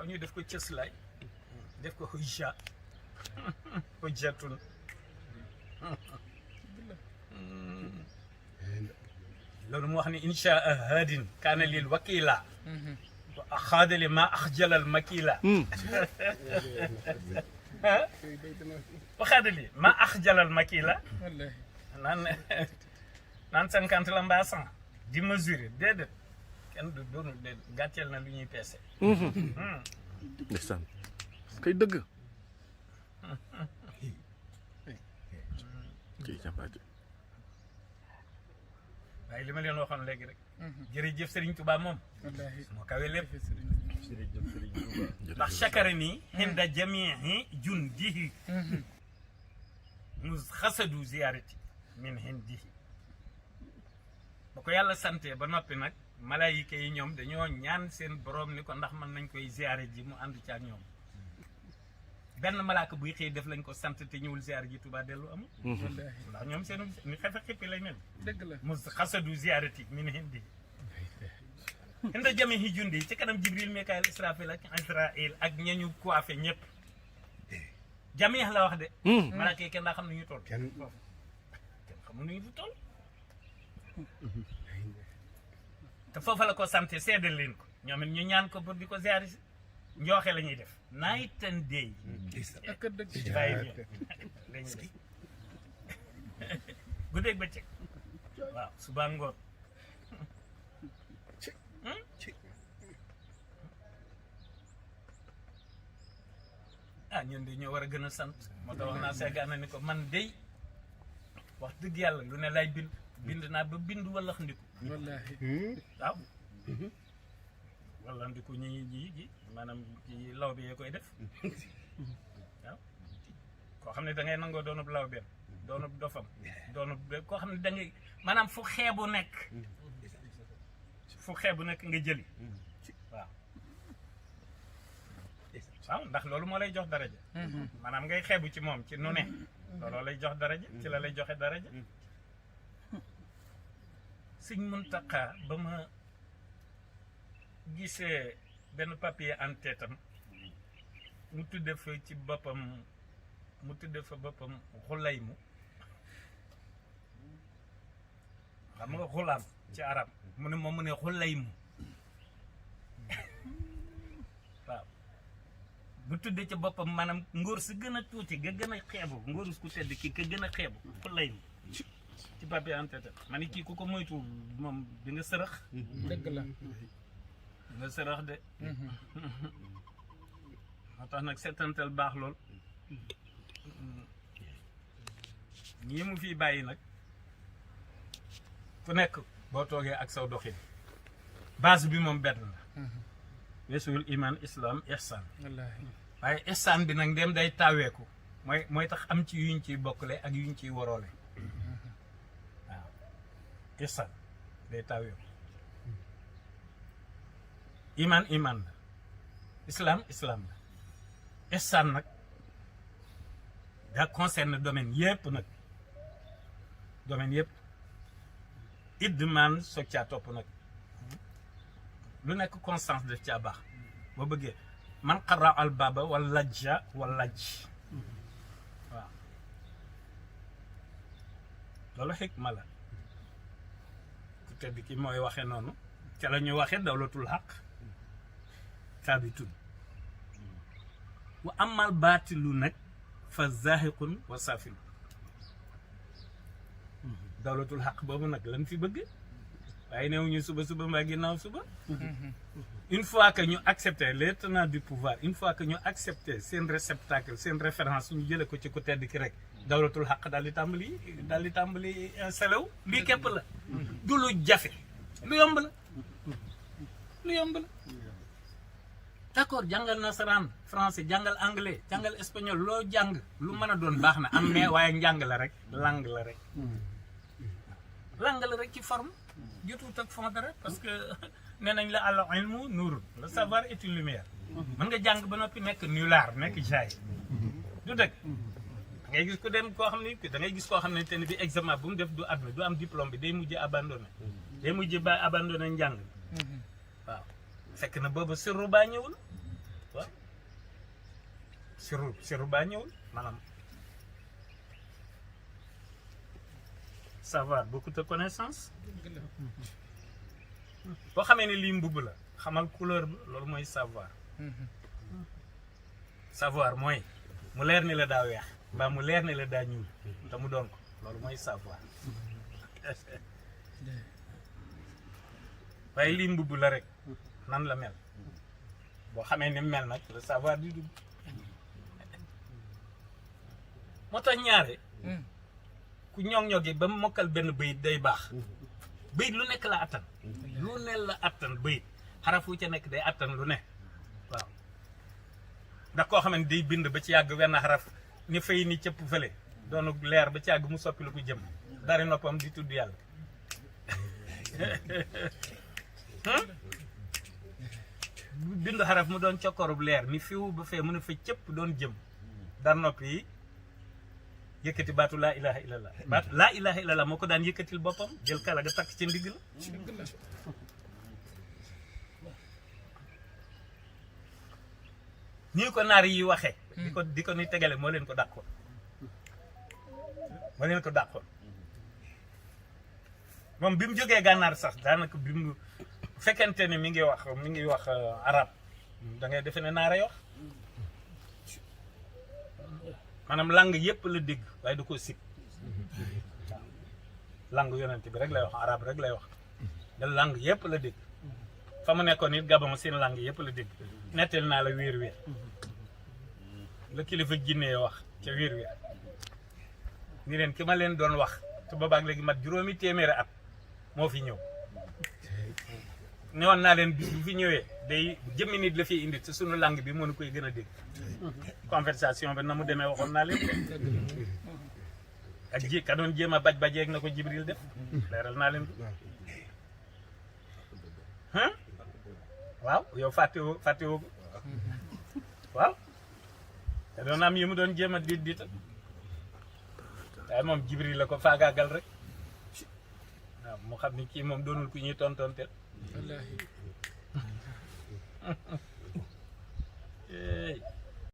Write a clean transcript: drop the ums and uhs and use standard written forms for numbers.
waaw ñu def ko cëslaay def ko hujja hujjatun loolu mu wax ni insha hadin kaana lil wakila wa xaadali ma axjalal makila wa xaadali ma axjalal makila naan 50 la mbaa 100 di mesurer déedéet kenn du doonul déedéet gàcceel na lu ñuy peese ndeysaan kay dëgg kii jàmbaate waaye li ma leen waxoon léegi rek jërëjëf Serigne Touba moom moo kawe lépp ndax chakara nii hinda jamihi jundihi mu xasadu ziyaarati min hindihi ba ko yàlla sante ba noppi nag malaayika yi ñoom dañoo ñaan seen borom ni ko ndax mën nañ koy ziyaare ji mu ànd ci ak ñoom benn malaaka buy xëy def lañ ko sant te ñëwul ziyaare ji Touba dellu amul ndax ñoom seenu ni xefe xippi lay mel dëgg la mu xasadu ziyaarati min hindihi hinda jamihi jundi ci kanam Jibril Mikaayil Israfil ak ñañu coiffé ñëpp jamih la wax de malaaka yi kenn daa xam ne ñu toll kenn xamul nu ñu toll te foofa la ko sante seedal leen ko ñoom it ñu ñaan ko pour di ko ziyaare si njooxe la ñuy def night and day ak dëgg bàyyi bien lañuy def guddeeg bëccëg waaw suba ngoon ah ñun de ñoo war a gën a sant moo tax wax naa seegaana ni ko man dey wax dëgg yàlla lu ne lay bind naa ba bind wallax ndiku wallaahi waaw wallax ndiku ñi ji maanaam ci law bi yee koy def waaw koo xam ne da ngay nangoo doonub law benn doonub dofam doonub koo xam ne da ngay maanaam fu xeebu nekk nga jëli waaw waaw ndax loolu moo lay jox daraja maanaam ngay xeebu ci moom ci nu ne looloo lay jox daraja ci la lay joxe daraja Sëñ Muntaxa ba ma gisee benn papier en tête am mu tudde fa ci boppam xulaymu xam nga xulaam ci arab mu ne moom mu ne xulaymu waaw bu tuddee ci boppam maanaam ngóor si gën a tuuti ga gën a xeebu ngóor ku tedd kii ka gën a xeebu xulaymu ci papier en tête ma ni kii ku ko moytu moom di nga sërëx dëgg la di nga sërëx de moo tax nag seetantal baax lool ñii mu fii bàyyi nag ku nekk boo toogee ak saw doxin base bi moom benn la weesuwul iman islam ihsan wallaahi waaye ihsan bi nag ndem day taaweeku mooy tax am ci yuñ ciy bokkale ak yuñ ciy waroole waaw ihsan day taaweeku iman la islam la ihsan nag daa concerne domaine yépp nag domaine yépp idman soog caa topp nag lu nekk constance def caa baax boo bëggee man xara al baba wala lajja wala lajj waaw loolu xikma la ku tedd ki mooy waxee noonu ca la ñu waxee dawlatul xaq saabitun wa amal baatilu nag fa zahiqun wa safilu dawlatul xaq boobu nag lan fi bëgg waaye néew ñu suba mbaa ginnaaw suba une fois que ñu accepter les tenants du pouvoir une fois que ñu accepter seen réceptacle seen référence ñu jële ko ci ku tedd ki rek dawlatul xaq daal di tàmbali selew lii képp la du lu jafe lu yomb la d'accord jàngal nasaraan français jàngal anglais jàngal espagnol loo jàng lu mën a doon baax na am mais waaye njàng la rek langue la rek ci forme jotut ak fond dara parce que nee nañ la al ilmu nuurun le savoir est une lumière mën nga jàng ba noppi nekk nulaar nekk jaay du dëgg da ngay gis ku dem koo xam ne da ngay gis koo xam ne te ne bi examen bu mu def du admis du am diplôme bi day mujjee abandonné njàng waaw fekk na boobu sirru baa ñëwul siru baa ñëwul maanaam savoir beaucoup de connaissance dëgg la. boo xamee ne lii mbubb la xamal couleur bi loolu mooy savoir savoir mooy mu leer ni la daa weex mbaa mu leer ni la daa ñuul te mu doon ko loolu mooy savoir waaye lii mbubb la rek nan la mel boo xamee ni mel nag le savoir di dugg moo tax ñaare ku ñoŋ-ñogi ba mokkal benn bayit day baax bayit lu nekk la attan lu ne la attan bayit xaraf wu ca nekk day attan lu ne waaw ndax koo xam ne day bind ba ci yàgg wenn xaraf ni fay ni cëpp fële doonu leer ba ci yàgg mu soppi lu ko jëm dari noppam di tudd yàlla bind xaraf mu doon cokkorub leer ni fiw ba fee mu ne fa cëpp doon jëm dar noppi yi yëkkati baatu laa ilaha illallah baatu laa ilaha illallah moo ko daan yëkkatil boppam jël kala ga takk ci ndigg la dëgg la. nii ko naar yi waxee di ko ni tegale moo leen ko dàqoon moom bi mu jógee gànnaar sax daanaka bi mu fekkente ni mi ngi wax arab da ngay defe ne naara wax maanaam langue yépp la dégg waaye du ko sib waaw langue yonent bi rek lay wax arab rek lay wax da langue yépp la dégg fa mu nekkoon it Gabon seen langue yépp la dégg nettali naa la wéer la kilifa jinne wax ca wéer ni leen ki ma leen doon wax te boobaag léegi mat juróomi téeméeri at moo fi ñëw ñëwoon naa leen bis bu fi ñëwee day jëmmi nit la fi indi te sunu langue bi mënu koy gën a dégg conversation bi na mu demee waxoon naa leen ak ka doon jéem a baj-bajeeg na ko Jibril def leeral naa leen waaw yow fàttewoo ko waaw te doon am yi mu doon jéem a diit waaye moom Jibril la ko faagaagal rek waaw mu xam ni kii moom doonul ku ñuy tontonteel wallaahi.